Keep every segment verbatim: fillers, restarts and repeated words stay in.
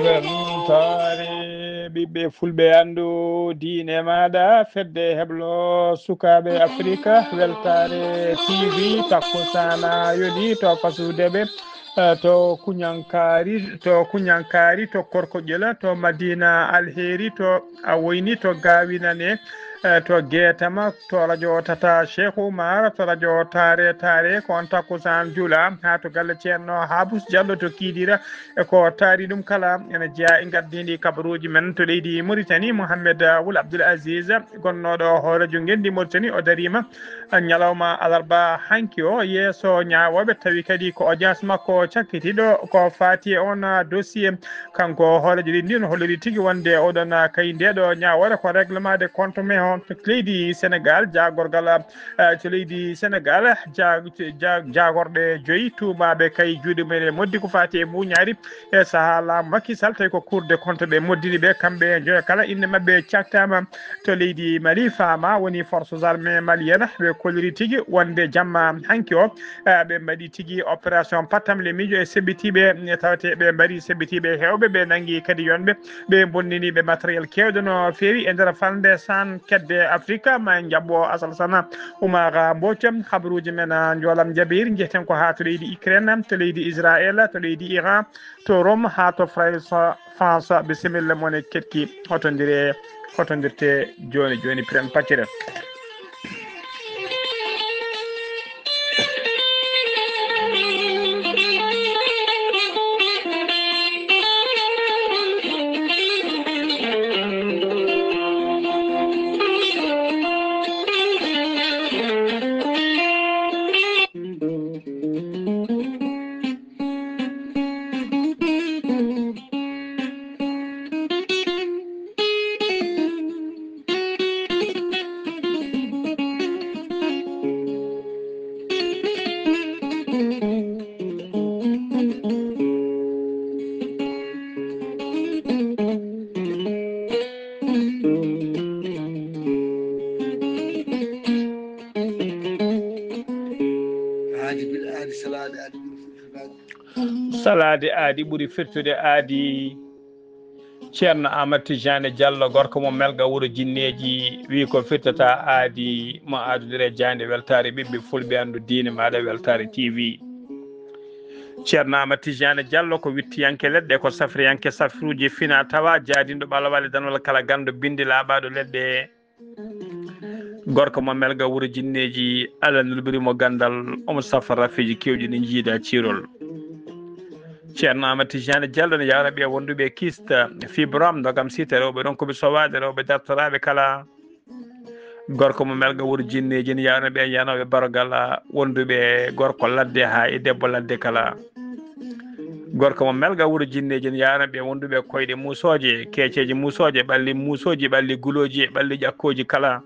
Weltaare ɓiɓɓe fulɓe, anndu diine maaɗa, fedde heblo sukaaɓe Afrika, Weltaare T V, takkusaana yoni to Fasudeɓe, eh, to Kuñankaari, to Kuñankaari, to Korkoƴel, to Madina Alheri, to Awoyni, to Gawinane, eh, to Geetama, to radio Tata Cheikh Oumar, to radio Taare Taare, ko on takkusaan juula, haa to galle Ceerno Habus Jallo to Kiidira, e ko taari ɗum kala ene jeyaa e ngardiindi kabaruuji men to leydi Mauritanie. Mohamed Wul Abdul Aziz, gonnooɗo hooreejo ngenndi Mauritanie, o dariima ñalawma alarba hanki o yeeso ñaawooɓe, tawi kadi ko audience makko cakkitiiɗo ko faati e on dossier. Kanko hooreejo leydi ndi no holliri tigi wonde oɗon kay ndeeɗo ñaawoore ko règlement de compte mais on to leydi Sénégal, jaagorgal, eh, to leydi Sénégal, ja-, ja-, jaagorɗe joyi tuumaaɓe kay juuɗe mumen e moddi ko faati e mbuuñaari e sahaa laamu Macky Sall, tawi ko Cour des comptes ɓe moddini ɓe, kamɓe joyo kala innde maɓɓe caktaama to leydi Mali. Faama woni forces armées maliennes, ɓe kolliri tigi wonde jamma hanki o, eh, ɓe mbaɗi tigi opération pattam le miijo e seɓɓitiiɓe, eh, tawate ɓe mbari seɓɓitiiɓe heewɓe, ɓe nangi kadi yonɓe, ɓe bonnini ɓe matériel keewɗo no feewi e nder falnde San kedde Afrika. Ma en njaɓɓo Asal Sana Oumar Mbodj, habaruuji men, ah, njoolam njaɓeeri, njehten ko haa to leydi Ukraine, to leydi Israël, to leydi Iran, to Rome, haa to France, France. Bisimilla mon e keɗki, hotondire, hotondirte jooni jooni, piren paccire. Aadi bil aadi, salaade aadi ɓuri firtude aadi. Salaade aadi ɓuri firtude aadi. Ceerno Aamadu Tijaani Jallo, gorko mo Melga wuro jinneeji, wi ko firtata aadi mo aadodire jaaynde. Weltaare ɓiɓɓe fulɓe, anndu diine maaɗa, Weltaare T V. Ceerno Aamadu Tijaani Jallo ko wittiyanke leɗɗe, ko safriyanke safruuji fina tawa, jaadinɗo ɓalawal e danwal kala ganndo, binndi laaɓaaɗo leɗɗe. Gorko mo Melga wuro jinneeji, Allah nulbiri mo ganndal, omo safa rafeeji keewɗi ɗi jiida ciirol. Ceerno Aamadu Tijaani Jallo ne yawna ɓe wonduɓe kiste, fibrome, ndogam site, rewɓe ronkuɓe sowaade, rewɓe dartoraaɓe kala. Gorko mo Melga wuro jinneeji ne yawna ɓe yanooɓe bargal, wonduɓe gorko ladde haa e debbo ladde kala. Gorko mo Melga wuro jinneeji ne yawna ɓe wonduɓe koyɗe muusooje, keeceeje muusooje, ɓalli muusooji, ɓalli gulooji, ɓalli ƴakkooji kala.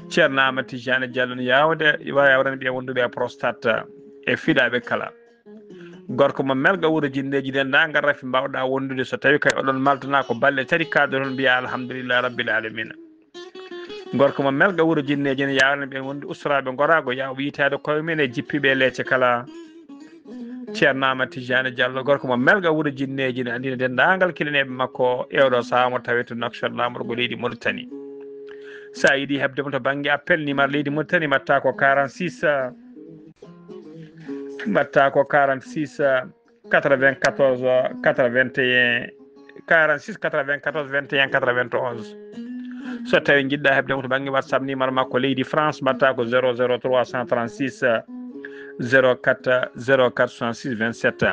Ceerno Aamadu Tijaani Jallo ne yawde, wa-, yawrani ɓe wonduɓe e prostate e fiɗaaɓe kala. Gorko mo Melga wuro jinneeji, denndaangal rafi mbaawɗa wondude, so tawi kay oɗon maldana ko balle tati kaɗoton, mbiya alhamdulillahi rabbil alamina. Gorko mo Melga wuro jinneeji ne yawrani ɓe wonde usraaɓe ngoraago, yaw yitaade koye mum e jippiiɓe e leece kala. Ceerno Aamadu Tijaani Jallo, gorko mo Melga wuro jinneeji ne anndina denndaangal kilineeɓe makko e oɗo sahaa mo tawee to Nouakchott, laamorgo leydi Mauritanie. So a yiɗi heɓde mo to bannge appel, numéro leydi Mauritanie mbaɗta ko quarante-six, mbaɗta ko quarante-six, quatre-vingt-quatorze, quatre-vingt-un, quarante-six, quatre-vingt-quatorze, vingt et un, quatre-vingt-onze. So tawi njiɗɗa heɓde mo to bannge WhatsApp, numéro makko leydi France mbaɗta ko zéro zéro trois cent trente-six, zéro quatre, zéro quatre soixante-six vingt-sept.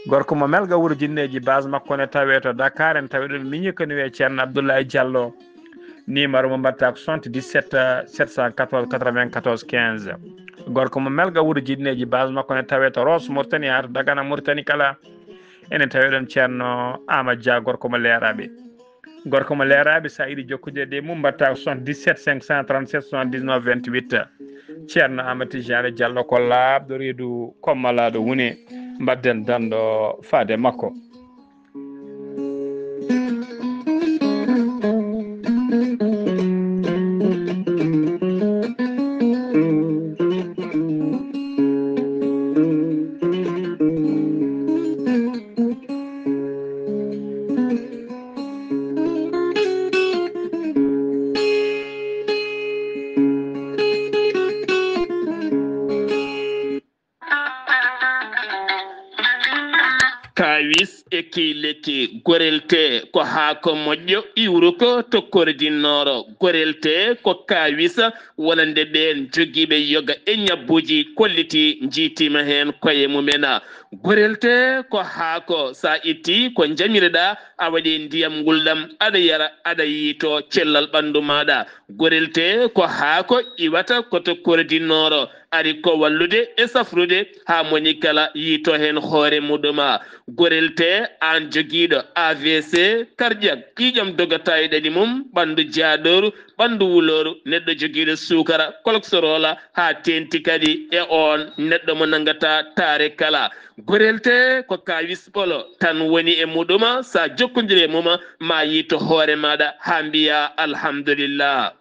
Gorko mo Melga wuro jinneeji, base makko ne tawee to Dakar, en tawi ɗon miñi ko ne wiyee Ceerno Abdoulaye Diallo. Numéro mo mbaɗta ko soixante-dix-sept, sept cent quatorze, quatre-vingt-quatorze, quinze. Gorko mo Melga wuro jinneeji, base makko ne tawee to Rosso Mauritanie haa to Dagana Mauritanie kala. Ene tawee ɗon Ceerno Aamadu Dia, gorko mo Leeraaɓe. Gorko mo Leeraaɓe, so a yiɗi jokkondirde e mum, mbaɗta ko soixante-dix-sept, cinq cent trente-sept, soixante-dix-neuf, vingt-huit. Ceerno Aamadu Tijaani Jallo ko laaɓɗo reedu, kommalaaɗo wune, mbaɗden danɗo faade makko. Kaawis e key lekki. Gorelte ko haako moƴƴo iwruko to kordinnoro. Gorelte ko kaawisa wonande ɓeen jogiiɓe yoga e ñabbuuji kolliti, njiitiima heen koye mumen. Gorelte ko haako, so a itti ko njamireɗaa, a waɗi ndiyam ngulɗam, aɗa yara, aɗa yiito cellal ɓanndu maaɗa. Gorelte ko haako iwata ko to kordinnoro, ari ko wallude e safrude haa moni kala yiito heen hoore muɗuma. Gorelte, aan jogiiɗo A V C, cardiaque, ƴiiƴam dogata e ɗaɗi mum, ɓanndu jaaɗooru, ɓanndu wulooru, neɗɗo jogiiɗo suukara, koloksoroola, haa teenti kadi e oon neɗɗo mo nanngata taare kala. Gorelte ko kaawis ɓolo tan woni e muɗuma, so a jokkondiri e mum, ma yiito hoore maaɗa haa mbiya alhamdulillah.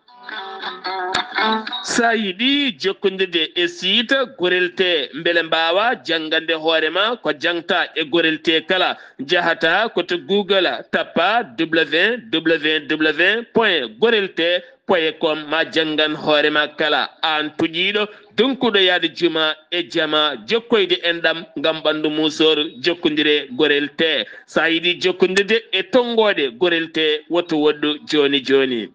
So a yiɗi jokkondirde e siita Gorelte, mbele mbaawa janngande hoore ma ko jangta e Gorelte kala, njahata ko to Google, tappa www point gorelte point com, ma janngan hoore ma kala. Aan tuƴiiɗo, donkuɗo yahde juma e jama, jokkoyde enɗam ngam ɓanndu muusooru, jokkondire Gorelte. So a yiɗi jokkondirde e tonngooɗe Gorelte, woto woɗɗu jooni jooni.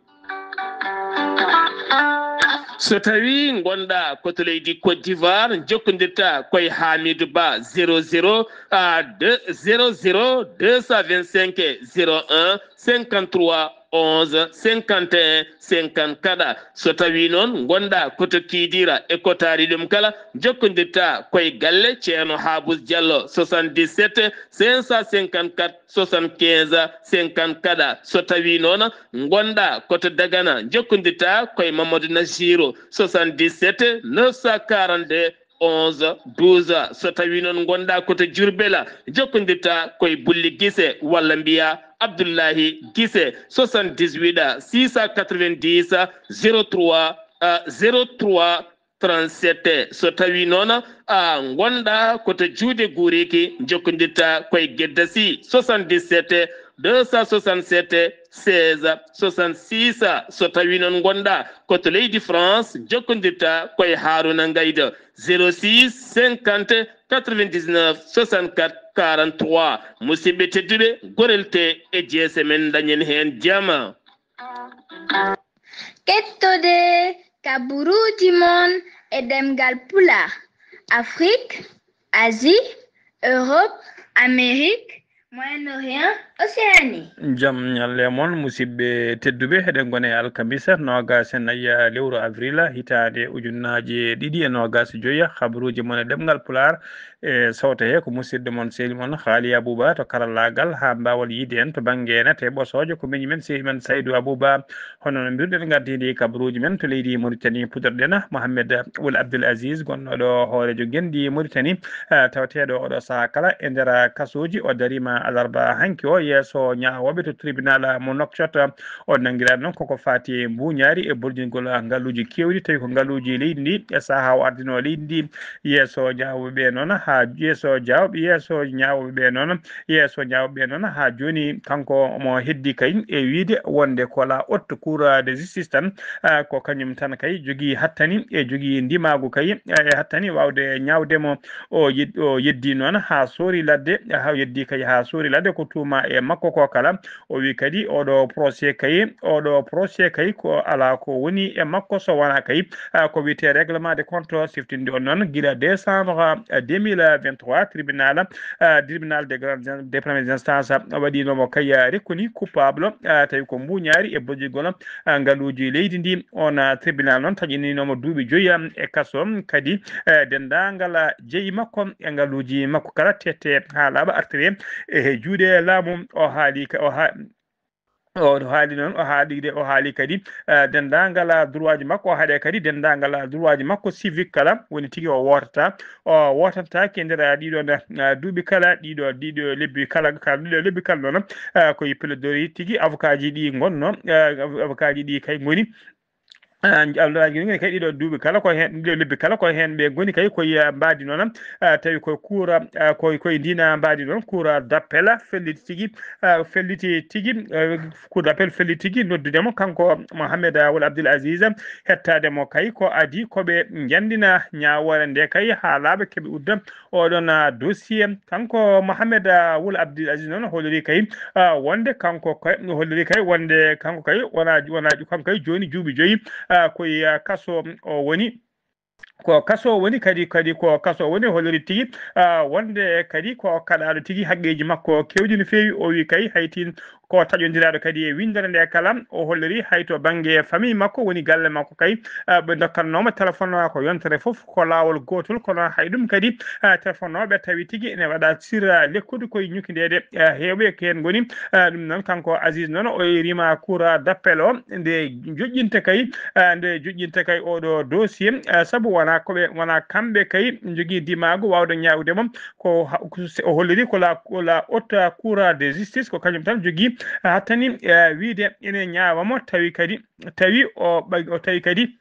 So tawi ngonɗa ko to leydi Côte d'Ivoire, jokkondirta koye Hamidou Ba, zéro zéro, ah, deux, zéro zéro deux cent vingt-cinq zéro un cinquante-trois onze cinquante et un cinquante-quatre. So tawi noon ngonɗa ko to Kidira e ko taari ɗum kala, jokkondirta koye galle Ceerno Habous Diallo, soixante-dix-sept cinq cent cinquante-quatre soixante-quinze cinquante-quatre. So tawi noon ngonɗa ko to Dagana, jokkondirta koye Mamadou Nassirou, soixante-dix-sept neuf cent quarante-deux onze douze. So tawi noon ngonɗa ko to Diourbel, jokkondirta koye Bulli Guissé walla mbiya Abdoulahi Guissé, soixante-dix-huit six cent quatre-vingt-dix zéro trois, euh, zéro trois trente-sept. So tawi noon a ngonɗa ko to juuɗe Guuriki, jokkondirta koye Gedda Sy, soixante-dix-sept deux cent soixante-sept seize soixante-six. So tawi noon ngonɗa ko to leydi France, jokkondirta koye Haruna Ngaydo, zéro six cinquante quatre-vingt-dix-neuf soixante-quatre quarante-trois. Musidɓe tedduɓe, Gorelte e G S M en, dañen heen jama. Kettode kaburuuji mon e ɗemngal Pulaar, Afrique, Asie, Europe, Amérique, Moyen-Orient, Océanie. Jam ñalle mon, musidɓe tedduɓe. Eɗen ngoni e alkamisa, noogas e nayi lewru avril, hitaande ujunnaaje ɗiɗi e noogas e joy. Habaruuji mon e ɗemngal Pulaar e sawto he ko musidɗo mon, sehil mon Haali Abuba to karallaagal, haa mbaawal yiide en to bannge nate ɓosoojo. Ko miñi men, sehil men Saydu Abuba. Hono no mbiruɗen, ngardiindi kabaruuji men to leydi Mauritanie, puɗɗorɗen Mohamed Wul Abdul Aziz, gonnoɗo hooreejo ngenndi Mauritanie, eh, tawateeɗo oɗo sahaa kala e nder kasooji. O dariima alarba hanki o yeeso ñaawooɓe to tribunal mo Nouakchott. O nanngiraa noon koko faati e mbuuñaari e bolñingol ngaluuji keewɗi, tawi ko ngaluuji leydi ndi e sahaa o ardinoo leydi ndi yeeso ñaawooɓe ɓe noon, haa yeeso jawaaɓe, yeeso ñaawooɓe ɓe noon, yeeso ñaawooɓe ɓe noon, haa jooni kanko omo heddi kay e wiyde wonde ko la haute cour de justice tan, ah, ko kañum tan kay jogii hattani e jogii ndimaagu kay, eh, e hattani waawde ñaawde mo. O yed-, o yeddi noon haa soori ladde, haa yeddi kay haa soori ladde ko tuuma e makko ko kala. O wi kadi oɗo procès kay, oɗo procès kay ko alaa ko woni e makko so wonaa kay, ah, ko wiyetee règlement de compte siftinde on noon gila décembre, ah, deux mille vingt-trois, tribunal, ah, tribunal de grande, de première instance waɗiino mo kay, ah, reconnu coupable, ah, tawi ko mbuuñaari e bojjigol, ah, ngaluuji leydi ndi. On, ah, tribunal noon taƴinino mo duuɓi joyi, ah, e kaso. Kadi, eh, denndaangal, ah, jeyi makko e ngaluuji makko kala tette haa laaɓa artire e juuɗe laamu. O haali ka, o ha-, o haali noon, o haali de, o haali kadi, eh, denndaangal, ah, droit ji makko, o haaɗi kadi denndaangal, ah, droit ji makko civique kala, woni tigi o wootata, o wootantaake e nder, ah, ɗiɗo, ah, duuɓi kala, ɗiɗo, ɗiɗo lebbi kala, kala ɗiɗo lebbi kala noon, ah, ko e plaidoirie tigi avocat ji ɗi ngonno, ah, avocat ji ɗi kay ngoni Abdoulaye Guèye kay ɗiɗo duuɓi kala ko heen, ɗiɗo lebbi kala ko heen ɓe ngoni kay koye mbaadi noon. Tawi koye kuura koye koye ndina mbaadi noon, kuura d'appel felliti tigi. Felliti tigi. Kuura d'appel felliti tigi noddude mo kanko Mohamed Wul Abdul Aziz, hettaade mo kay ko adi ko ɓe njandina ñaawoore nde kay haa laaɓa keɓe udda oɗon dossier. Kanko Mohamed Wul Abdul Aziz noon holliri kay wonde kanko kay holliri kay wonde kanko kay wona wona kanko kay jooni juuɓi joyi koye kaso o woni. Ko kaso woni kadi kadi ko kaso woni holliri tigi wonde kadi ko kaɗaaɗo tigi haqqeeji makko kewɗi no feewi. O wi kay haytin ko taƴondiraaɗo kadi e winndere nde kala. O holliri hay to bannge famille makko woni galle makko kay ɓe ndokkatnoomo téléphone ko yontere fof ko laawol gootol, kono hay ɗum kadi téléphone o ɓe tawi tigi ene waɗa sirra lekkude koye ñukindeede. Heewɓe ko heen ngoni. Ɗum noon kanko Aziz noon o yerima cour d'appel o nde joƴƴinta kay nde joƴƴinta kay oɗo dossier. Sabu wona koɓe wona kamɓe kay jogii dimaagu waawde ñaawde mo. Ko o holliri ko la ko la haute cour de justice ko kañum tan jogii hattani wiide ene ñaawa mo tawi kadi tawi o o tawi kadi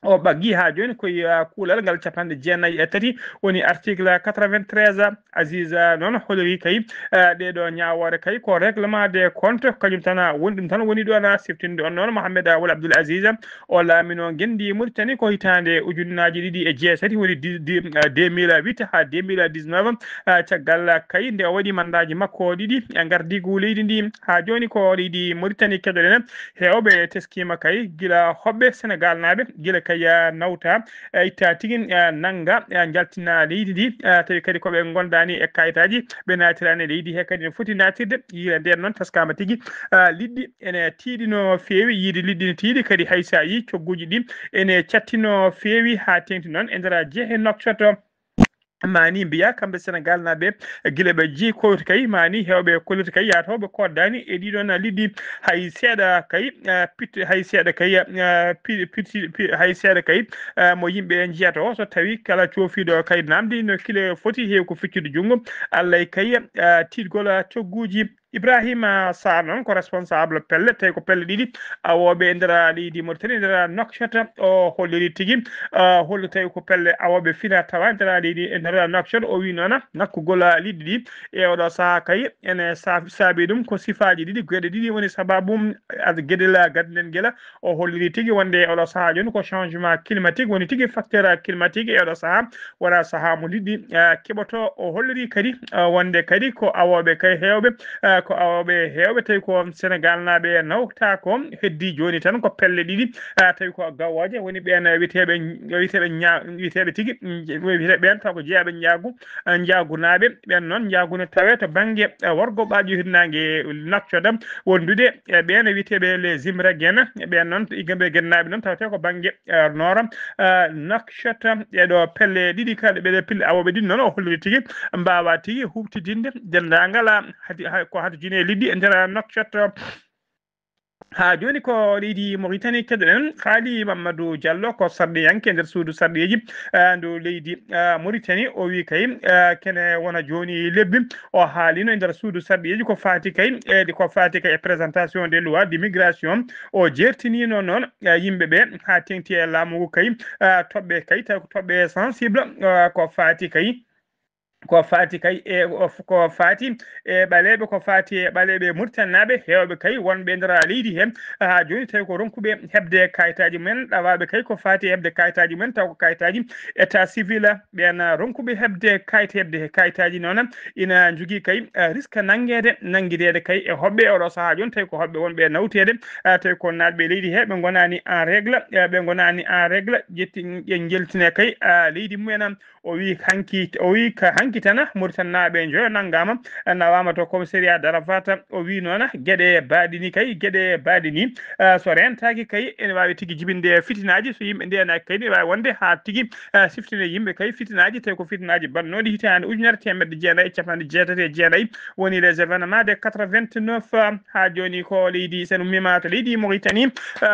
o ɓaggi haa jooni koye kuulal ngal capanɗe jeenayi e tati woni article quatre-vingt-treize. Aziz noon holliri kay ɗeɗo ñaawoore kay ko règlement de compte kañum tan woni ɗum tan woni ɗo na siftinde on noon Mohamed Wul Abdul Aziz. O laamino ngenndi Mauritanie ko hitaande ujunnaaji ɗiɗi e jeetati woni deux mille huit haa deux mille dix-neuf. Caggal kay nde o waɗi mandaaji makko ɗiɗi e ngardiigu leydi ndi haa jooni ko leydi Mauritanie keɗoɗen. Heewɓe teskiima kay gila hoɓɓe Senegal naaɓe gila kay nawta itta tigi nannga njaltina leydi ndi. Tawi kadi ko ɓe ngondaani e kayitaaji ɓe naatiraani e leydi he kadi no foti naatirde. Yiila ndeen noon taskaama tigi liɗɗi ene tiiɗi no feewi yiide liɗɗi ne tiiɗi kadi hay sa yi cogguji ɗi ene catti no feewi haa teŋti noon e nder jehe nokcoto. Mani mbiya kamɓe Senegal naɓe gila ɓe jii koyto kay mani hewɓe kollita kay yatowɓe koddani e ɗiɗon liɗɗi hay seeɗa kay. Pit hay seeɗa kay pit hay seeɗa kay mo yimɓe jiyata o so tawi kala cofiɗo kay namdi no kile foti heew ko feccude junngo. Allay kay tiɗgol cogguji. Ibrahima Sarr noon ko responsable pelle tawi ko pelle ɗiɗi awooɓe e nder leydi Mauritanie e nder Nouakchott. O holliri tigi holli tawi ko pelle awooɓe fina tawa e nder leydi e nder Nouakchott. O wi noona nakkugol liɗɗi ɗi e oɗo saha kay ene saabi ɗum ko sifaaji ɗiɗi geɗe ɗiɗi woni sababu. Geɗel gadinen gela o holliri tigi wonde e oɗo saha jooni ko changement climatique woni tigi facteur climatique e oɗo saha wona saha mo liɗɗi keɓoto. O holliri kadi wonde kadi ko awooɓe kay hewɓe ko awooɓe hewɓe tawi ko Senegal naɓe nawta ko heddi joni tan ko pelle ɗiɗi. Tawi ko gawoje woni ɓen witeɓe witeɓe witeɓe tigi witeɓe ɓen taw ko jeeyaɓe njaagu njaagunaɓe ɓen noon njaagu ne tawe to bangge worgo ɓaaƴo hirnangue nokcoda wondude e ɓen witeɓe les imraguen ɓen noon igambe gennaɓe noon tawte ko bangge nora nokcota. Ɗeɗo pelle ɗiɗi kala ɓeɗe pille awoɓe ɗin noon o holliri tigi mbawa tigi huɓtidinde dendagal hadi ko hadi jine liɗɗi e nder nokcota. Ha joni ko leydi Mauritanie keɗoɗen haali Mamadou Diallo ko sarɗiyanke nder suudu sarɗiyeji ndu leydi Mauritanie o wi kay kene wona joni lebbi o haalino e nder suudu sarɗiyeji ko fati kay e ko fati kay e présentation des lois d'immigration. O jertinino noon yimɓe ɓe ha tengti e laamu ngu kay toɓɓe kay tawi ko toɓɓe sensible ko fati kay ko fati kay e ko fati e ɓaleɓe ko fati e ɓaleɓe murtannaɓe hewɓe kay wonɓe ndera leydi he ha joni tawi ko ronkuɓe hebde kayitaji mumen ɗawaɓe kay ko fati e hebde kayitaji mumen taw ko kayitaji état civil ɓen ronkuɓe hebde kayit hebde kayitaji noon ina jogui kay risque nangede nanguidede kay e hoɓɓe oɗo saaha joni tawi ko hoɓɓe wonɓe nawtede tawi ko natɓe leydi he ɓe gonani en règle ɓe gonani en règle ƴetti ƴe jeltine kay leydi mumen. O wi hanki o wi ka hanki tana Mauritanie naaɓe joyo nanngama nawama to commissariat d'Arafat. O wi noona geɗe baɗini kay geɗe baɗini so rentaki kay ene wawi tigi jibinde fitinaji so yimɓe ndenaki kay ne wawi wonde ha tigi siftine yimɓe kay fitinaji tawi ko fitinaji bannoɗi hitande ujunere temedde jeenayi e capanɗe jeetati e jeenayi woni les événements de quatre-vingt-neuf. Ha joni ko leydi sen ummima to leydi Mauritanie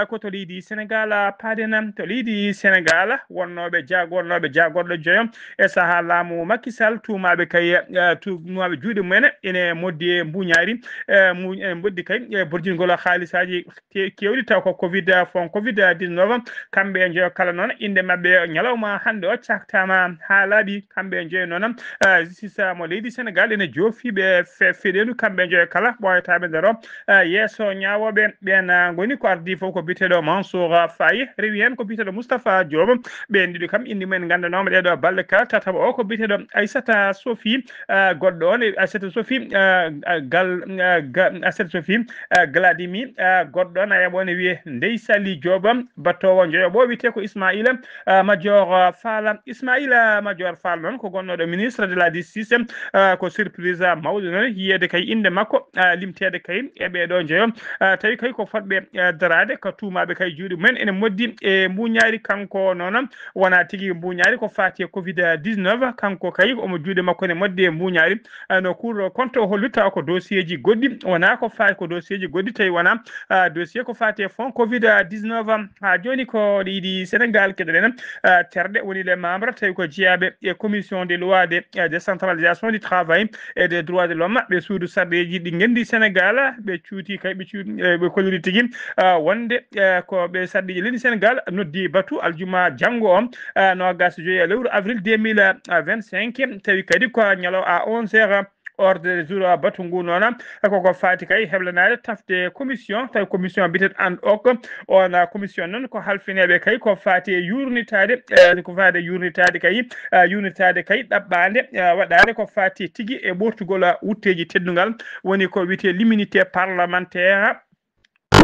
ko to leydi Sénégal paden to leydi Sénégal wonnoɓe jaag wonnoɓe jaagorɗo joyo E sahaa laamu Macky Sall, tuumaaɓe kay, eh, tuumaaɓe juuɗe mumen ene moddi e mbuuñaari, eh, mu-, ene moddi kay e borjingol haalisaaji ke-, keewɗi, taw ko covid, eh, fon covid dix-neuf. Kamɓe e njoyo kala noon, innde maɓɓe ñalawma hannde o caktaama haa laaɓi. Kamɓe e njoyo noon, eh, justice mo leydi Senegal ene joofi ɓe fe-, feɗeendu. Kamɓe e njoyo kala ɓooyataaɓe nder o, eh, yeeso ñaawooɓe. Ɓeen, eh, ngoni ko ardii fof ko biyeteeɗo Mansour Faye, rewi heen ko biyeteeɗo Moustapha Diop. Ɓeen ɗiɗo kam, innde mumen nganndanooma ɗee ɗoo balɗe kala. Tataɓo o ko biyeteeɗo Aissata Sophie, eh, goɗɗo on e Aissata Sophie, eh, eh, Gal-, eh, Ga-, Aissata Sophie, eh, Gladimi, eh, goɗɗo on a yaɓo ne wiyee Ndey Sali Diop, battoowo njoyo ɓo wiyetee ko Ismaïla, eh, Madior, eh, Fall. Ismaïla Madior Fall noon ko gonnooɗo ministre de la justice, eh, ko surprise mawɗo noon yiyeede kay innde makko, eh, limteede kay e ɓee ɗoo njoyo, eh, tawi kay ko fotɓe, eh, daraade, ko tuumaaɓe kay juuɗe mumen ene moddi e mbuuñaari. Kanko noon wonaa tigi mbuuñaari ko faati e covid dix-neuf, kanko kay omo juuɗe makko ne moddi e mbuuñaari, eh, no Cour des comptes o holli, tawa ko dossier ji goɗɗi, wonaa ko faati ko dossier ji goɗɗi, tawi wonaa, ah, dossier ko faati e fond covid dix-neuf. Haa jooni ko leydi Senegal keɗoɗen, ah, terɗe woni les membres, tawi ko jeyaaɓe e commission des lois de, eh, décentralisation du travail et des droits de l'homme, ɓe suudu sarɗeeji ɗi ngenndi Senegal, ɓe cuuti kay, ɓe cuuti, eh, ɓe kolliri tigi, ah, wonde, eh, ko ɓe sarɗiiji leydi Senegal noddi batu aljuma janngo o, ah, noogas e joy e lewru avril deux mille vingt-cinq, tawi kadi ko ñalo à onze heures, ordre du jour, ah, batu ngu noon, ah, koko faati kay heblanaade tafde commission, tawi commission biyeteeɗo ad hoc, on, ah, commission noon ko halfineeɓe kay ko faati e yuurnitaade, eh, ko faati e yuurnitaade kay, ah, yuurnitaade kay ɗaɓɓaande, ah, waɗaande ko faati tigi e ɓoortugol, ah, wutteeji teddungal, woni ko wiyetee l'immunité parlementaire.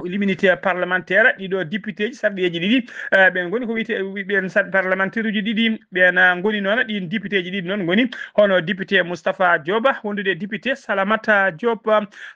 L'immunité parlementaire, ɗiɗo député ji sarɗiyeeji ɗiɗi, eh, ɓen ngoni ko wiyetee, ɓen sar-, parlementaire uji ɗiɗi, ɓen, ah, ngoni noon, ɗin député ji ɗiɗi noon ngoni hono député Moustapha Diop, wondude e député Salamata Diop.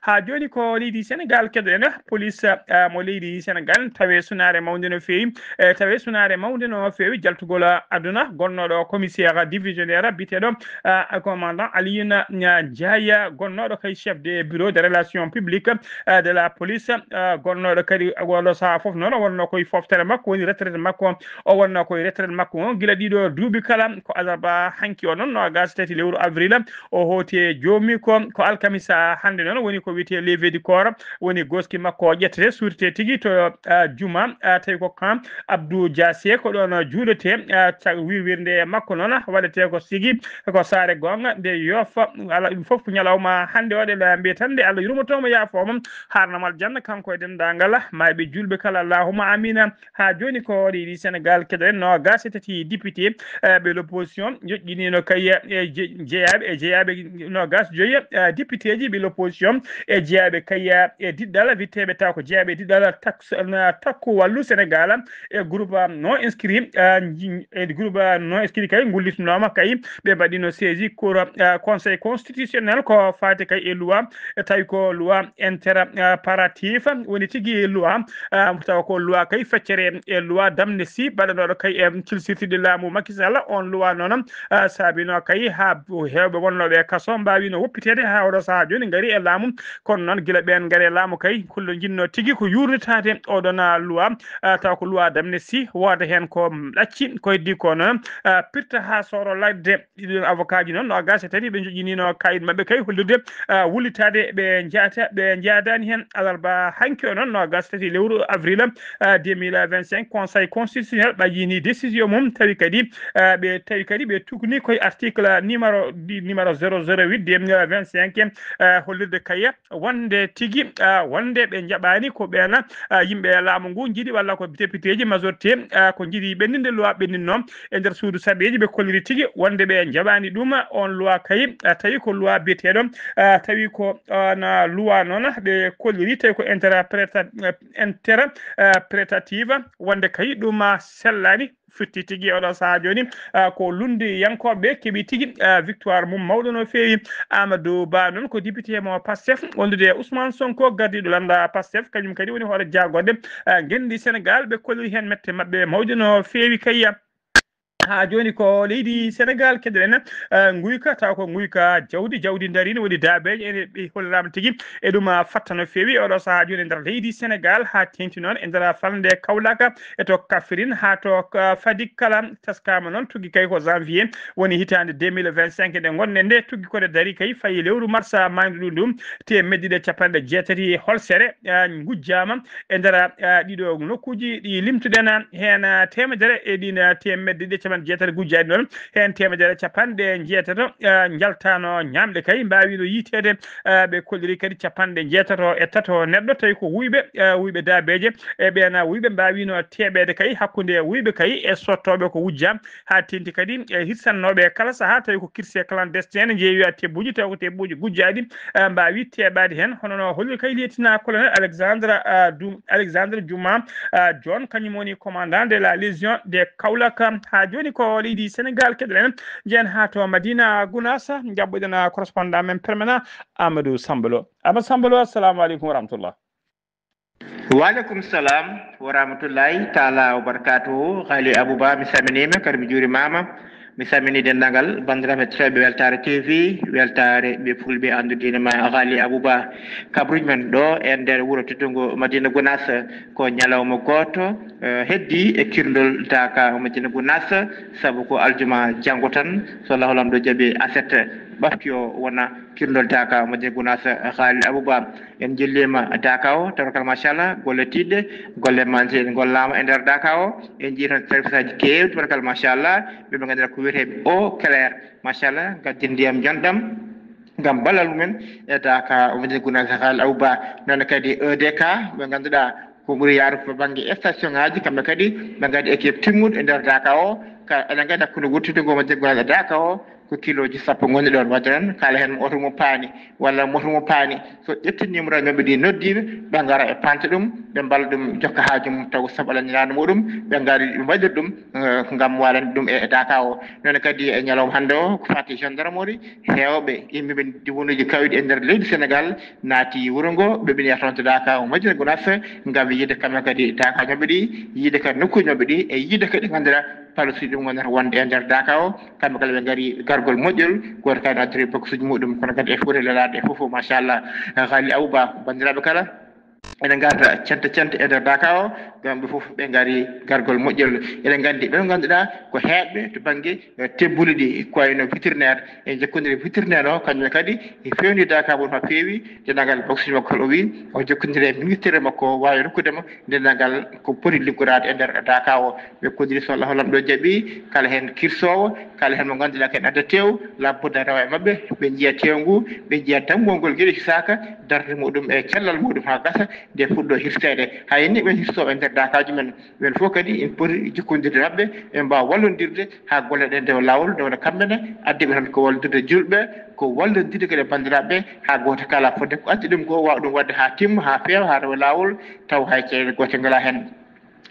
Haa jooni ko leydi Senegal keɗoɗen, police, ah, mo leydi Senegal tawi sunaare mawnde no feewi, eh, tawi sunaare mawnde no feewi jaltugol, ah, aduna, gonnooɗo commissaire divisionnaire biyeteeɗo, ah, commandant Alioune, ah, Ndiaye, gonnooɗo kay chef de bureau de relation publique, ah, de la police, ah, gonnooɗo kadi oɗo sahaa fof noon o wonnoo koye foftere makko, woni retraite makko, o wonnoo koye retraite makko on gila ɗiɗo duuɓi kala, ko alarba hanki o noon, noogas e tati lewru avril, o hooti e joomi ko, ko alkamisa hannde noon, woni ko wiyetee levée du corps, woni gooski makko o ƴettete, suurtete tigi to, ah, juma, ah, tawi ko kan Abdou Diassé, ko ɗoon juuletee, ah, ca-, wirwirnde makko noon waɗetee ko sigi ko saare goonga nde yoofa, ala ɗum fof ko ñalawma hannde o, ɗe la mbiyatande Allah yurmoto mo yaafoo mo, haarna mo aljanna kanko e denndaangal maayɓe juulɓe kala, allahumma amina. Haa jooni ko leydi Senegal keɗoɗen noogas e tati député, eh, ɓe l'opposition joƴƴiniino kay e je-, jeyaaɓe, e jeyaaɓe noogas joyi, eh, député ji ɓe l'opposition e jeyaaɓe kay, eh, e diɗɗal wiyetee ɓe taw ko jeyaaɓe e diɗɗal tak-, na Takku Wallu Senegal e groupe, ah, non inscrit, ah, nji-, e groupe, ah, non inscrit kay ngullitinooma kay ɓe mbaɗino saisi cour, ah, conseil constitutionnel ko faati kay e loi, eh, tawi ko loi interprétatif woni tigi loi, ah, tawa ko loi kay feccere e loi d'amnistie baɗanooɗo kay e kilsirtidi laamu Macky Sall. On loi noon, ah, saabino kay haa heewɓe wonnooɓe e kaso mbaawino woppiteede haa oɗo sahaa jooni ngari e laamu. Kono noon gila ɓeen ngari e laamu kay, kullo jinnoo tigi ko yuurnitaade oɗon, ah, loi, ah, tawa ko loi d'amnistie, wooda heen ko ɗacci, ko heddii ko noon, ah, pirta haa sooro ladde. Ɗiɗon avocat ji noon, noogas e tati, ɓe njoƴƴiniino kaayit maɓɓe kay hollirde, ah, wullitaade ɓe njaata, ɓe njaadaani heen. Alarba hanki o noon, noogas e tati lewru avril, ah, deux mille vingt-cinq, conseil constitutionnel ɓajini décision mum, tawi kadi, ah, ɓe, tawi kadi ɓe tukni koye article numéro, di-, numéro zéro zéro huit deux mille vingt-cinq, ah, hollirde kay wonde tigi, ah, wonde ɓe njaɓaani ko ɓeen, ah, yimɓe laamu ngu njiɗi walla ko député ji majorité, ah, ko njiɗi ɓenninde loi ɓenninno e nder suudu sarɗeeji, ɓe kolliri tigi wonde ɓe njaɓaani ɗum. On loi kay, ah, tawi ko loi biyeteeɗo, ah, tawi ko, ah, na loi noon ɓe kolliri, tawi ko interpréta-, interprétative, wonde kay ɗum, ah, sellaani. Firti tigi oɗo sahaa jooni, ah, ko lunndiyankooɓe keɓi tigi, ah, victoire mum mawɗo no feewi. Amadou Ba noon ko député mo Pastef, wondude e Ousmane Sonko, gardiiɗo lannda Pastef, kañum kadi woni hoore jaagorɗe, ah, ngenndi Senegal. Ɓe kolliri heen mette maɓɓe mawɗe no feewi kay. Haa jooni ko leydi Senegaal keɗoɗen, eh, nguyka, taw ko nguyka jawdi, jawdi ndariino, waɗi daabeeje, ene ɓe holliraama tigi e ɗum, ah, fatta no feewi. Oɗo sahaa jooni e nder leydi Senegaal, haa teeŋti noon e nder falnde Kawlaka, e to Kaffrine, haa to, ah, Fatick kala, taskaama noon tuggi kay ko janvier woni hitaande deux mille vingt-cinq nde ngonɗen nde, tuggi ko nde dari kay fayi lewru mars, ah, maaydu ndu ndu, teemedde ɗiɗi e capanɗe jeetati e holsere, ah, ngujjaama e nder, ah, ɗiɗo nokkuuji ɗi limtuɗen, heen, ah, teemedere e ɗiin, ah, teemedde ɗiɗi e capanɗe jeetati gujjaaɗi noon, heen teemedere capanɗe jeetato, ah, njaltaano ñaamɗe kay, mbaawiino yiiteede, ah, ɓe kolliri kadi capanɗe jeetato e tato neɗɗo, tawi ko wuyɓe, ah, wuyɓe daabeeje, e ɓeen, ah, wuyɓe mbaawiino teɓeede kay hakkunde wuyɓe kay e sottooɓe ko wujjaa, haa teeŋti kadi e hirsannooɓe kala sahaa, tawi ko kirse clandestin ne njeeyoya tebbuuji, tawi ko tebbuuji gujjaaɗi, ah, mbaawi teɓaade heen. Hono no holli kay lieutenant colonel Alexandre, ah, Dum-, Alexandre Juma, ah, John, kañum woni commandant de la Légion de Kaolack. Haa jooni ko leydi Senegaal keɗoɗen, njehen haa to Madina Gounass, njaɓɓoɗen, ah, correspondant men permanent Amadou Sambalo. Amadou Sambalo, assalamu aleykum wa rahmatullah. Waaleykum salam wa rahmatullahi taala wa barakatuhu. Ghali Abouba, mi salminiima, kadi mi juurimaama. Mi salmini denndaangal banndiraaɓe heɗotooɓe Weltaare T V, Weltaare ɓe fulɓe anndude ma Ghali Abouba. Kabruuji men ɗo e nder wuro teddungo Madina Gounass, ko ñalawma gooto, eh, heddi e kirndol daaka Madina Gounass, sabu ko aljuma janngo tan, so Allahu Laamɗo jaɓi, aset ɓafti o wona kirndol daaka Madina Gounass, Ghali Abouba. En njilliima daaka o, tabarkalla machallah, golle tiiɗɗe, golle manteɗe gollaama e nder daaka o. En njii toon service aji keewɗi, tabarkalla machallah, ɓe ɓe ngannduɗaa ko wiyeteeɓe eau claire, machallah, ngaddii ndiyam jonɗam ngam ballal mumen e daaka o Madina Gounass, Ghali Abouba. Noon kadi E D K, ɓe ngannduɗaa ko ɓuri yaarude to bannge station ŋaaji, kamɓe kadi ɓe ngaddi équipe timmuɗo e nder daaka o. Ka, eɗen nganndi hakkunde wurtude ngo Madina Gounass e daaka o, ko kilooji sappo ngoni ɗoon. Wadde noon, kala heen mo oto mum paani walla moto mum paani, so ƴetti numéro maɓɓe ɗi, noddiiɓe, ɓe ngara e panta ɗum, ɓe mballa ɗum, jokka haaju mum, taw sabu Allah nelaɗo muɗum, ɓe ngari ɓe mbaɗir ɗum, eh, ngam walande ɗum e daaka o. Noon kadi e ñalawma hannde o, ko fati gendarmerie, heewɓe yimɓe ɓe diwanuuji kawɗi e nder leydi Senegaal naati wuro ngo, ɓe ɓe yahata toon to daaka o Madina Gounass, ngam yiide kamɓe kadi daakaaji maɓɓe ɗi, yiide kadi nokkuuji maɓɓe ɗi, e yiide kadi ngannduɗaa palasuuji ɗum ngonata wonde e nder daaka o. Kamɓe kala ɓe ngari gargol moƴƴol, gooto kala ne addori baksuuji muɗum, kono kadi e foti lelaade e fof, machallah. Ghali Abouba, banndiraaɓe kala ene ngarta cente cente e nder daaka o, ngam ɓe fof ɓe ngari gargol moƴƴol. Eɗen nganndi ɓe ngannduɗaa ko heewɓe to bannge, eh, tebbuli ɗi, ko wayno vétérinaire, e jokkondire vétérinaire o, kañum kadi e fewndi daaka mum haa feewi, denndaangal baksuuji makko, o wi o jokkondire e ministère makko, waawi rokkude mo denndaangal ko poti liggoraade e nder daaka o. Ɓe kolliri so Allahu Laamɗo jaɓi, kala heen kirsoowo, kala heen mo ngannduɗaa ko en adda teew, labbude rewa e maɓɓe, ɓe njiya teew ngu, ɓe njiya dammbol ngol geɗe hisaaka, darnde muɗum e cellal muɗum haa gasa, nde fuɗɗo hirseede. Hay ni ɓen hirsooɓe e nder daakaaji men, ɓen fof kadi en poti jokkondirde maɓɓe, en mbaawa wallondirde haa golle ɗe ndewa laawol, nde wona kamɓe ne, addi ɓe tan ko wallondirde julɓe, ko wallondirde kadi e banndiraaɓe, haa gooto kala fodde ko addi ɗum ko, waawa ɗum waɗde haa timma, haa feewa, haa rewa laawol, taw hay caɗeele goote ngalaa heen.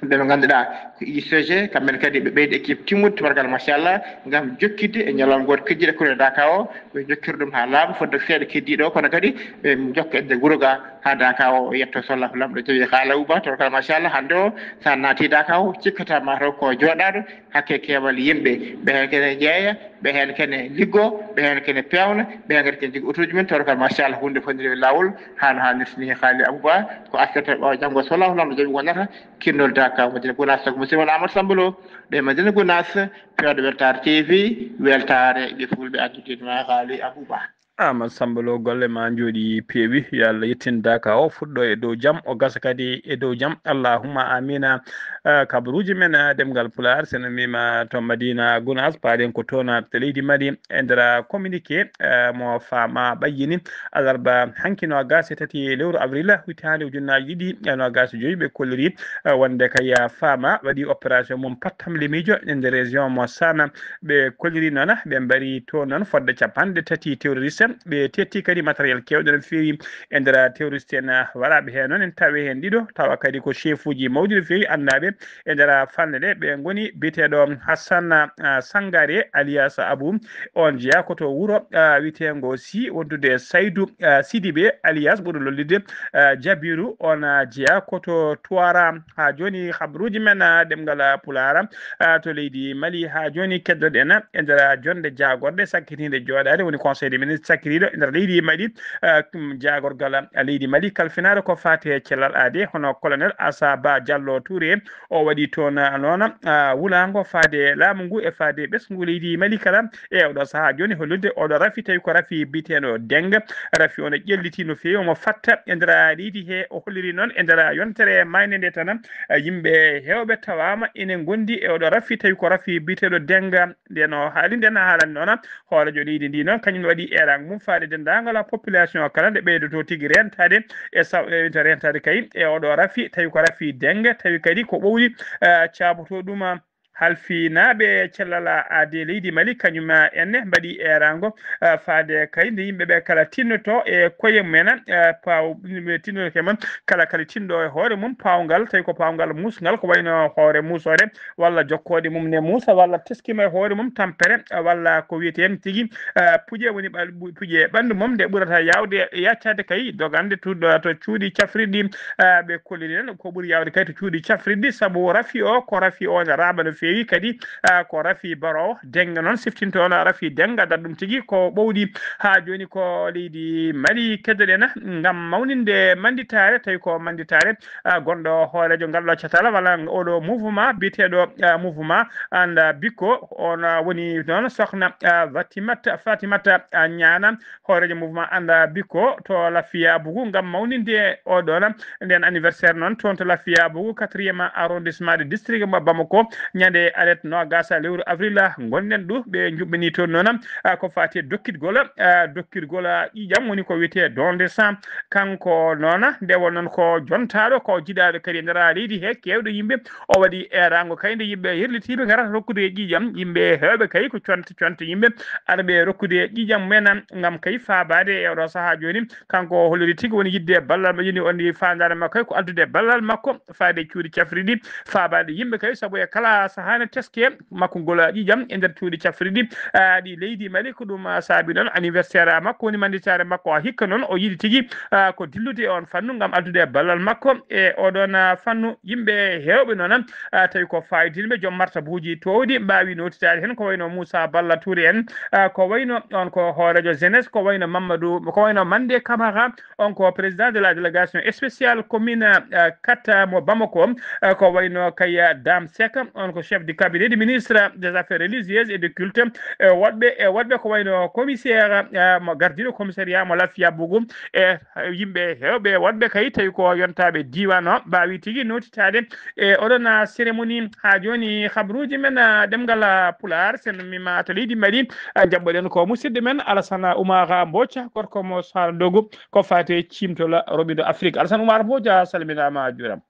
Ɓe ɓe ngannduɗaa ko U C G, kamɓe ne kadi ɓe ɓeydi équipe timmude, tabarkalla machallah, ngam jokkidde e ñalawma gooto kejjiɗo hakkunde daaka o, ɓe jokkira ɗum haa laaɓa, fodde seeɗa keddiiɗo o, kono kadi ɓe jokka e nder wuro ga haa daaka o yetto, so Allahu Laamɗo jaɓi. Ghali Abouba, tabarkalla machallah, hannde o, so a naati daaka o, cikkata ma taw ko jooɗaaɗo, hakke keewal yimɓe, ɓe heen kene jeeya, ɓe heen kene liggo, ɓe heen kene peewna, ɓe heen kadi kene jogii otooji mum, tabarkalla machallah, huunde fotnde e laawol, haa no haanirta ni. Ghali Abouba, ko aset ɓaawo janngo, so Allahu Laamɗo jaɓi, wonata kirndol daaka Madina Gounass, sago musidɗo mon Amadou Samba Lo, ɗo e Madina Gounass, peewɗo Weltaare T V, weltaare ɓe fulɓe addude ma Ghali Abouba. Amadou Samba Lo, golle ma njooɗi peewi, yo Allah yettin daaka o, fuɗɗo e dow jam, o gasa kadi e dow jam, allahumma amina. Ah, kabaruuji men, ah, ɗemngal Pulaar, so en mbiima to Madina Gounass, paaɗen ko toon, ah, to leydi Mali, e nder communiqué, eh, mo Fama ɓayyini alarba hanki noogaas e tati lewru avril hitaande ujunnaaji ɗiɗi e noogaas e joy, ɓe kolliri, eh, wonde kay, eh, Fama waɗi opération mum pattam lemiijo e nder région mo Saana. Ɓe kolliri noon, ɓe mbari toon noon fodde capanɗe tati terroriste ɓe tetti kadi matériel keewɗo no feewi e nder terroriste en, ah, waɗaaɓe heen noon en tawi heen ɗiɗo, tawa kadi ko chef uji mawɗi no feewi anndaaɓe e nder fanne nde. Ɓe ngoni biyeteeɗo Hassan, ah, Sangare alias Abou, on jeyaa ko to wuro, ah, wiyeteengo Si, wondude Saydou, ah, Sidibe alias ɓurɗo lollirde, ah, Jabiru, on, ah, jeyaa ko to Tuwara. Haa jooni, habruuji men, ah, ɗemngal, ah, Pulaar, ah, to leydi Mali. Haa jooni, keddoɗen e nder, ah, jonnde jaagorɗe sakkitiinde jooɗaade, woni Conseil des ministres sakkitiiɗo e nder leydi Mali, ah, kum, jaagorgal, ah, leydi Mali kalfinaaɗo ko faati e cellal aade, hono Colonel Asaba Diallo Touré. O waɗi toon, ah, noon, ah, wulaango faade laamu ngu e faade ɓesngu leydi Mali kala. E oɗo sahaa jooni, hollirde oɗo rafi, tawi ko rafi biyeteeɗo Deng. Rafi o no ƴelliti no feewi, omo fatta e nder leydi he. O holliri noon e nder yontere maayde nde tan, yimɓe heewɓe tawaama ene ngondi e oɗo rafi, tawi ko rafi biyeteeɗo Deng. Nden o haali, nden haalani noon hooreejo leydi ndi noon, kañum waɗi eeraango mum faade denndaangal population o kala, nde ɓeydoto tigi rentaade e saw-, e rentaade kay e oɗo rafi, tawi ko rafi Deng, tawi kadi ko ɓowli, eh, caabotoo ɗum, halfinaaɓe cellal aade leydi Mali, kañum enne mbaɗi eeraango, ah, faade kay nde yimɓe ɓe kala tinnoto e koye mumen, ah, paw-, tinnoto koye mum, kala kala tinndo e hoore mum paawngal, tawi ko paawngal muusngal, ko wayno hoore muusoore, walla jokkoode mum ne muusa, walla teskima e hoore mum tampere, ah, walla ko wiyetee tigi, ah, puƴe, woni ɓal-, puƴe ɓanndu mum, nde ɓurata yaawde yaccaade kay dogande to, to cuuɗi cafrirɗi, ah, ɓe kolliri en ko ɓuri yaawde kay to cuuɗi cafrirɗi, sabu rafi o ko rafi o ne raaɓa no feewi kadi, ah, ko rafi baro Deng noon siftinto on rafi Deng, addat ɗum tigi ko ɓowɗi. Haa jooni ko leydi Mali keddoɗen ngam mawninde mannditaare, tawi ko mannditaare, ah, gonɗo hooreejo ngal ɗo catal walla oɗo mouvement biyeteeɗo, ah, mouvement Anda Biko, on, ah, woni noon sohna, ah, Fatimata, Fatimata, ah, Ñaana, hooreejo mouvement Anda Biko to Lafiya Bugu ngam mawninde o ɗon nden anniversaire noon toon to Lafiya Bugu, quatrième arrondissement de district mo Bamako, ñande alet noogas lewru avril ngonɗen ɗo. Ɓe njuɓɓini toon noon, ah, ko faati e dokkitgol, ah, dokkitgol, ah, ƴiiƴam woni ko wiyetee don de sang. Kanko noon nde won noon ko jontaaɗo, ko jiɗaaɗo kadi e nder leydi he, keewɗo yimɓe. O waɗi eeraango kay nde yimɓe yerlitiiɓe ngarata rokkude e ƴiiƴam. Yimɓe heewɓe kay ko conte conte yimɓe arɓe rokkude e ƴiiƴam mumen ngam kay faabaade e oɗo sahaa jooni. Kanko o holliri tigi woni yiɗde ballal ma-, yoni woni faandaare makko kay ko addude ballal makko faade e cuuɗi cafrirɗi, faabaade yimɓe kay, sabu e kala sahaa ne teske makkugol ƴiiƴam e nder cuuɗi cafrirɗi, ah, ɗi leydi Mali. Ko ɗum, ah, saabi noon anniversaire makko woni mannditaare makko. Haa hikka noon o yiɗi tigi, ah, ko dillude e on fannu ngam addude ballal makko e oɗon, ah, fannu. Yimɓe heewɓe noon, ah, tawi ko faayitinɓe, joom martabuuji toowɗi mbaawi nootitaade heen, ko wayno Moussa Balla Touré en, ah, ko wayno on ko hooreejo jeunesse, ko wayno Mamadou, ko wayno Mandé Camara, on ko président de la délégation spéciale commune, ah, quatre mo Bamako, ah, ko wayno kay Dame Seck, on ko chef du cabinet du ministre des affaires religieuses et de culte, e woɗɓe, e woɗɓe ko wayno commissaire, ah, mo gardiiɗo commissariat mo Lafiya Bougou, e yimɓe heewɓe woɗɓe kay tawi ko yontaaɓe diiwaan o mbaawi tigi nootitaade e oɗon, ah, cérémonie. Haa jooni habruuji men, ah, ɗemngal, ah, Pulaar, sen mima to leydi Mali, ah, njaɓɓoɗen ko musidɗo men Alassane Oumar Mbodj, gorko mo Saara Dogo, ko faati e ciimtol roɓindo Afrik. Alassane Oumar Mbodj, a salminaama, a juuraama.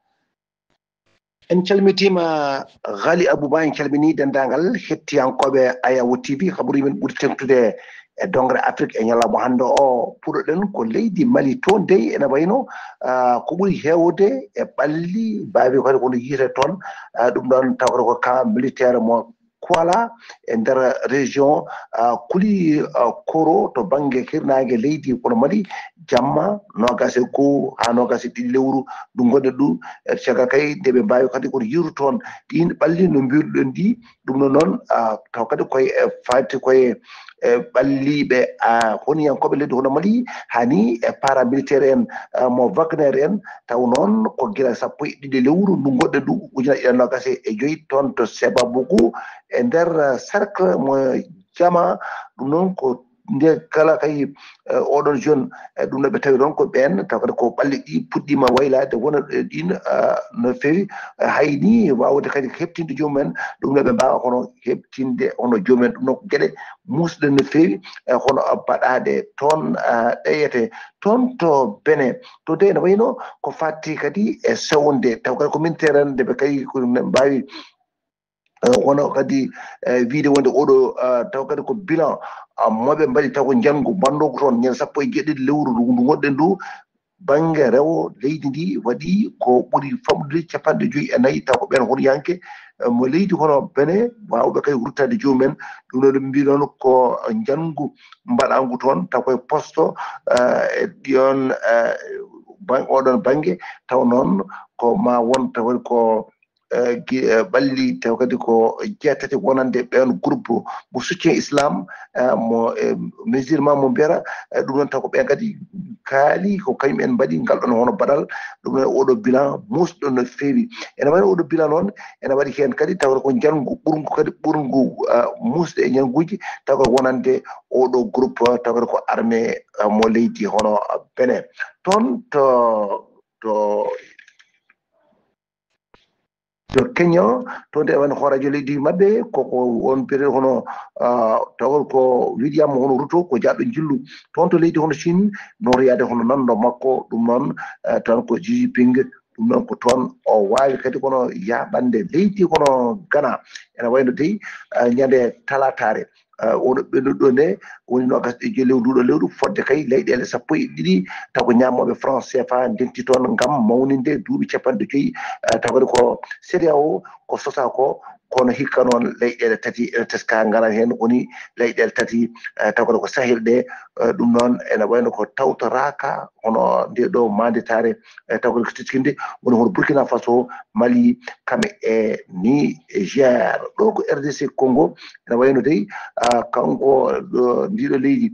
En calmitiima, Ghali Abouba, en calminii denndaangal hettiyankooɓe Ayawo T V. Habruuji men ɓuri teeŋtude e doŋre Afrik e ñalawma hannde o. Puɗɗoɗen ko leydi Mali, toon dey ene wayno, ah, ko ɓuri heewde e ɓalli, mbaawi kadi kono yiyete toon, ah, ɗum ɗoon tawata ko camp militaire mo Kuala e nder région, ah, Kuli, ah, Koro to bannge hirnaange leydi kono Mali, jamma noogaas e goo haa noogaas e ɗiɗi lewru ndu ngonɗen ɗo, e caggal kay nde ɓe mbaawi kadi kono yiiru toon ɗiin ɓalli no mbiruɗen ɗi. Ɗum ɗo noon, ah, taw kadi koye, e faati koye, e ɓalliiɓe, ah, honiyankooɓe leydi hono Mali, haa ni e paramilitaire en, ah, mo Wagner en, taw noon ko gila sappo e ɗiɗi lewru ndu ngonɗen ɗo, ujunaaji ɗiɗi e noogaas e joy toon to Sebabougou, e nder, ah, cercle mo Jama. Ɗum noon ko nde kala kay, eh, oɗon jeune, eh, ɗum no ɓe tawi ɗon ko ɓeen, taw kadi ko ɓalli ɗi puɗɗiima waylaade wona, eh, ɗin, ah, no feewi, eh, hay ni waawde kadi heɓtinde joomum en, ɗum no ɓe mbaawa kono heɓtinde hono joomum en. Ɗum noon ko geɗe muusɗe no feewi, eh, hono baɗaaɗe toon, ah, ɗeyete toon to Benin. To dey no wayno ko fatti kadi e sewnde, taw kadi ko min terande ɓe kadi ko mbaawi Wona kadi wiyde wonde oɗo taw kadi ko bilan moɓe mbaɗi taw ko njanngu mbanndogu toon ñande sappo e jeeɗiɗi lewru ndu ngonɗen ndu, bannge rewo leydi ndi waɗi ko ɓuri famɗude capanɗe joyi e nayi taw ko ɓeen hoɗiyanke mo leydi hono Bene waawɓe kadi ruttaade jomumen. Ɗum ɗo ɓe mbi noon ko njanngu mbaɗangu toon taw koye posto e ɗion oɗon bannge taw noon ko ma won taw ko ɓalli taw kadi ko jeetati wonande ɓeen groupe mo soutien islam mo musulman mo mbiyata. Ɗum noon taw ko ɓeen kadi kaali ko kañum en mbaɗi ngal ɗon hono baɗal. Ɗum noon oɗo bilan muusɗo no feewi. Ene waɗi oɗo bilan noon ene waɗi heen kadi taw ko njanngu ɓurngu kadi ɓurngu muusde e njannguuji taw ko wonande oɗo groupe taw ko armée mo leydi hono Benin toon to to to Kenya. Toon de wano hooreejo leydi maɓɓe koko on biyete hono tawol ko William hono Ruto ko jaɗɗo njillu toon to leydi hono Chine, notoyaade hono nanndo makko. Ɗum noon tan ko Xi Jinping. Ɗum noon ko toon o waawi kadi kono yaaɓande leydi kono Ghana ene wayno dey ñande talataare. Wonɓe ɗo ɗo nde woni nogas e joyi lewru nduɗo lewru fodde kay leyɗele sappo e ɗiɗi taw ko ñamoɓe franc cfa ndenti toon ngam mawninde duuɓi capanɗe joyi. Taw kadi ko cedeao ko sosa ko kono hikka noon leyɗele tati ene teska ngara heen woni leyɗele tati. Taw kadi ko sahel ɗe. Ɗum noon ene wayno ko tawtoraka hono nde ɗo manditare. Taw kadi ko tiskinde woni hono Burkina Faso, Mali, kam e Niger. Ɗo ko R D C Congo ene wayno dey kanko ndiɗo leydi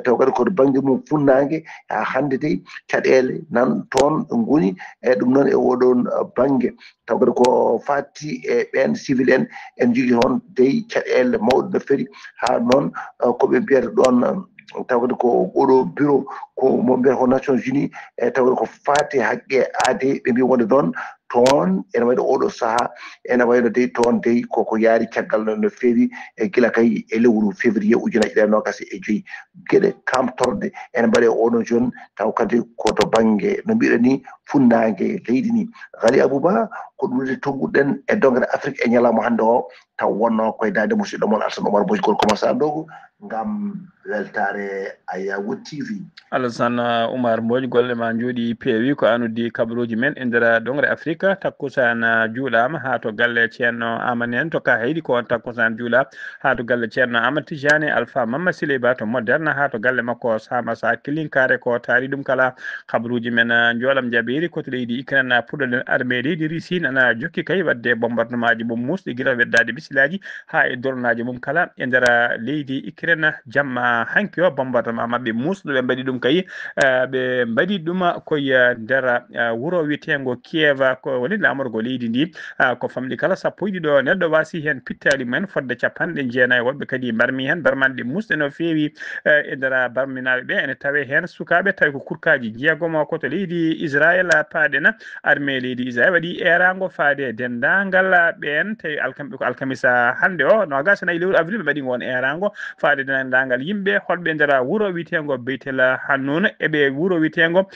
taw kadi ko bannge mum funnaange haa hannde dey caɗeele nan toon ɗo ngoni. E ɗum noon e oɗon bannge taw kadi ko fati e ɓeen civil en en njogii hon dey caɗeele mawɗe no feri haa noon ko ɓe mbiyata ɗoon taw kadi ko oɗo bureau ko mo mbiyata ko Nations Unies. E taw kadi ko fati haqqe aade ɓe mbi wonde noon toon ene wayno oɗo saha ene wayno dey toon dey koko yaari caggal no no feewi e gila kay e lewru février ujunaaji ɗiɗi e nogas e joyi. Geɗe kamtorɗe ene mbaɗe oɗon jon taw kadi ko to bannge no mbiɗa ni funnaange leydi ni. Ghali Abouba ko ɗum de togguɗen e dongre Afrique e ñalawma hannde o taw wonno koye daande musidɗo mon Alsan Omar Boji Gol Commence Andogo ngam weltaare Ayawu T V. Alassane Oumar Mbodj, golle ma njooɗi peewi. Ko an uddi kabaruuji men e nder dongre Afrika. Takkusaan juulaama haa to galle Ceerno Amane en to Kahaydi, ko on takkusaan juula haa to galle Ceerno Amad Tijani Alpha Mamma Siley Ba to Moderna haa to galle makko Samasa Kilinkare ko taari ɗum kala. Kabaruuji men njoolam jabeeri ko to leydi Ukraine puɗɗoɗen armée leydi Russie nana jokki kay waɗde bombardement ji mum muusɗi gila weddaade misilaaji haa e dornaaji mum kala e nder leydi Ukraine jamma hanki o bombardement maɓɓe muusɗo ɓe mbaɗi ɗum kay. Ɓe mbaɗi ɗum koye nder wuro wiyeteengo Kiev ko woni laamorgo leydi ndi. Ko famɗi kala sappo e ɗiɗo neɗɗo wasi heen pittaali mumen fodde capanɗe jeenayi woɓɓe kadi mbarmi heen mbarmanɗe muusɗe no feewi. E nder barminaaɓe ɓe ene tawe heen sukaaɓe tawi ko kurkaaji jeegomo ko to leydi Israel paaɗen. Armée leydi Israel waɗi eeraango faade denndaangal ɓeen tawi alkam ko alkamisa hannde o noogaas e nayi lewru avril ɓe mbaɗi ngoon eeraango faade denndaangal yimɓe holɓe nder wuro wiyeteengo Beytel Hanun e ɓe wuro wiyeteengo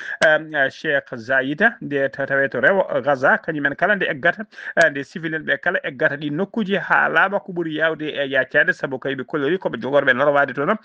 Cheikh Zayita nde tawe to rewo Gaza kañumen kala nde eggata nde civil en ɓe kala eggata ɗi nokkuuji haa laaɓa ko ɓuri yaawde e yaccaade sabu kay ɓe kolori koɓe jogorɓe lorwaade toon.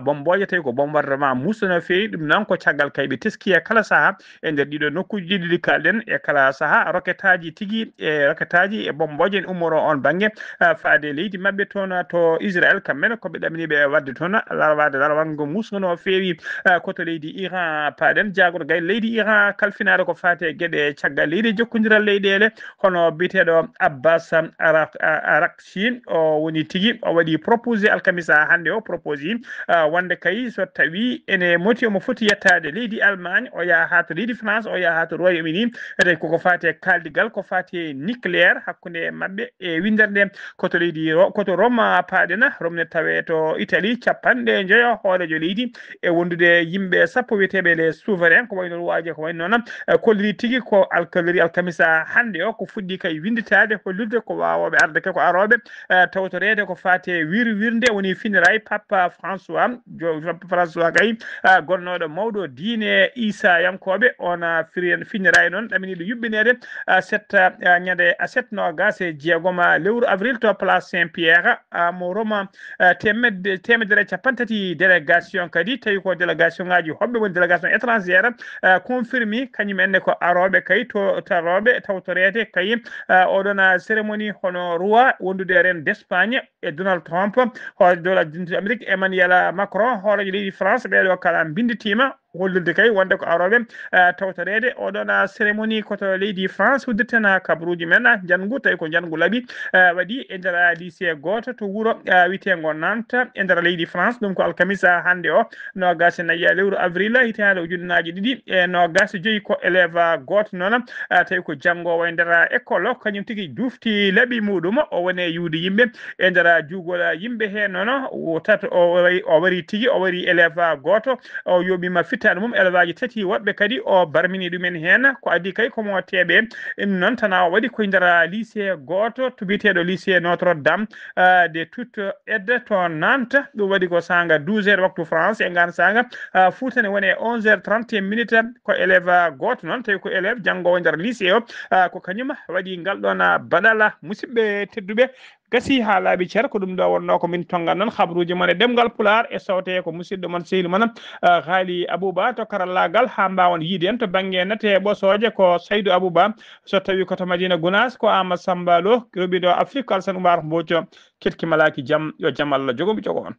Bombooje tawi ko bombardement muusɗo no feewi ɗum noon ko caggal kay ɓe teski e kala sahaa e nder ɗiɗo nokkuuji ɗiɗi kalɗen e kala saha roketaaji tigi e roketaaji e bombooje ene ummoro on bannge faade leydi maɓɓe toon to Israel kamɓe ne ko ɓe ɗaminiiɓe e waɗde toon larwaade larwango musgo no feewi. Ko to leydi Iran paaɗen jaagorgay leydi Iran kalfinaade ko faate e geɗe caggal leydi jokkondiral leyɗeele hono biyeteeɗo Abbas Arak Chine o woni tigi o waɗi proposé alkamisa hannde o proposé wonde kay so tawi ene moti omo foti yettaade leydi Allemagne o yaha haa to leydi France o yaha haa to Royaume Uni. Ete koko faati e kaaldigal ko faati e nucléaire hakkunde maɓɓe e winndere nde koto leydi koto Rome paaɗena Rome ne tawe to Italie capanɗe njoyo hoorejo leydi e wondude yimɓe sappo wiyeteeɓe les souverains ko wayno ruwaaji ko wayno noon kolliri tigi ko alkalori alkamisa hannde o ko fuɗɗi kay winnditaade hollirde ko waawooɓe ardeke ko arooɓe tawtoreede ko faate wirwirnde woni finiray Papa François Papa François kay gonnooɗo mawɗo diine isayankooɓe on finiray noon ɗaminiiɗo yuɓɓineede setta ñande aset noogas e jeegoma lewru avril to place Saint Pierre, mo Roma. Temedde temedere capanɗe tati délégation kadi, tawi ko délégation ngaji hoɓɓe woni délégation étrangère, confirmi kañum enne ko arooɓe kay to tarooɓe tawtoreede kay oɗon cérémonie hono roi wondude e reine d'Espagne e Donald Trump, hooreejo dowla Amérique, Emmanuel Macron, hooreejo leydi France. Ɓeeɗo kala mbinditima hollirde kay wonde ko arooɓe tawtoreede oɗon cérémonie ko to leydi France uddirtena kabaruuji men. Njanngu tawi ko njanngu laaɓi waɗi e nder lycée gooto to wuro wiyeteengo Nantes e nder leydi France. Ɗum ko alkamisa hannde o, noogas e nayi lewru avril hitaande ujunnaaji ɗiɗi e noogas e joyi. Ko élève gooto noon tawi ko janngoowo e nder école o, kañum tigi dufti laaɓi muɗum, o woni e yiwde yimɓe e nder juugol yimɓe he noon. O tat-, o wari, o wari tigi, o wari élève gooto, o yooɓima fittaandu mum, élève aji tati woɗɓe kadi o barmini ɗumen heen. Ko adii kay ko mo teeɓe ɗum noon, tana o waɗi koye nder lycée gooto to biyeteeɗo lycée Notre Dame de Toute Aide to Nantes. Ɗum waɗi ko saanga douze heures waktu France, e ngaan saanga Fuuta ne woni e onze heures trente et un minutes. Ko élève gooto noon, tawi ko élève janngoowo nder lycée o, ko kañum waɗi ngal ɗoon baɗala. Musidɓe tedduɓe, gasi haa laaɓi cer, ko ɗum ɗo wonnoo ko min tonngan noon habaruuji mon e ɗemngal Pulaar e sawte ko musidɗo mon, sehil mon, Haali Abuba to karallaagal, haa mbaawon yiide en to bannge nate ɓosooje ko Saydu Abuba. So tawi ko to Madina Gunaas ko Ama Samba Lo, roɓiɗo Afrique Alsan Umar Mboco, ketki malaaki jam, yo jam Allah jogo mi jogo on.